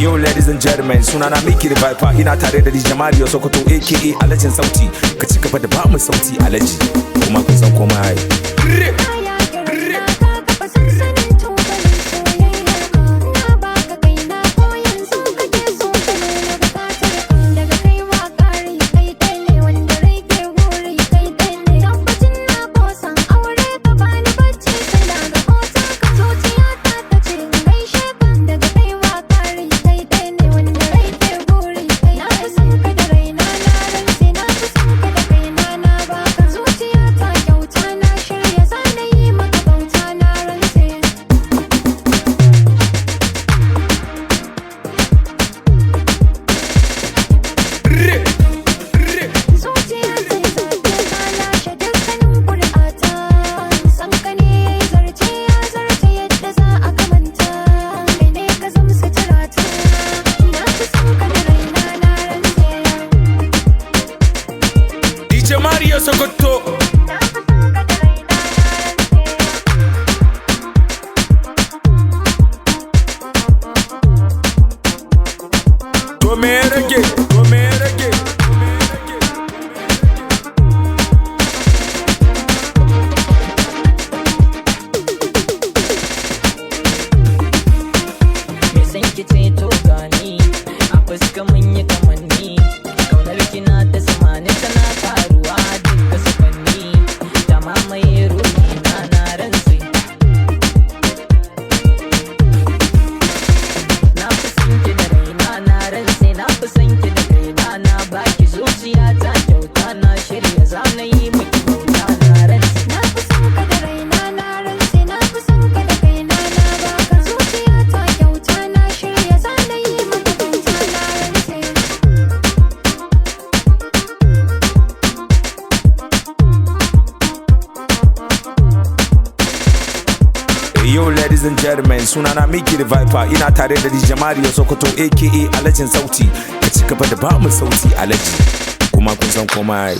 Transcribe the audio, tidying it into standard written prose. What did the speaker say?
Yo, ladies and gentlemen, sunana Mickey the Viper, ina tare da DJ Mario Sokoto, aka Alhajin Sauti. Ka ci gaba da ba mu sauti, Alhaji. Kuma kun san komai. Kaya raina ka kafa sansanin tubalin soyayya ka. Na baka kaina ko yanzu kake so ka nuna bukatar ka. Daga kai wa ƙari, kai ɗaya ne wanda rai ke guri, kai ɗaya ne. Tabbacin na kosan aure ka, bani bacci sai na ga hoton ka. Zuciyata ta ce in gaishe ka. Daga kai wa ƙari, kai ɗaya ne wanda rai ke guri, kai. Na fi son ka da raina, na rantse, na fi son ka da kaina. Na baka zuciyata kyauta, na shirya zana yi maka bauta, na rantse. Zuciya sai zaɓe, ta lashe dukkanin ƙuri'ata. San ka ne zarce, ya zarce yadda za a kamanta. Kai ne ka zam suturata. Na fi son ka da raina, na rantse. DJ Mario Sokoto. Na fi son ka da raina, na rantse. To me ya rage? To me ya rage? To me ya rage? Me san ki ce to gani a fuska mun yi kamanni. Kaunar kina ta samani, tana karuwa duka sufanni. Ta mamaye ruhi na, na rantse. Na fi son ki da raina, na rantse. Na fi son ki da kaina. Na baki zuciya ta kyauta, na shirya zana yi miki bauta, na rantse. Na fi son ka da raina, na rantse. Na fi son ka da kaina. Na baka zuciyata kyauta, na shirya zana yi maka bauta, na rantse. Yo, ladies and gentlemen, sunana Mickey the Viper, ina tare da DJ Mario Sokoto, aka Alhajin Sauti. Ka ci gaba da ba mu sauti, Alhaji. Kuma kun san komai.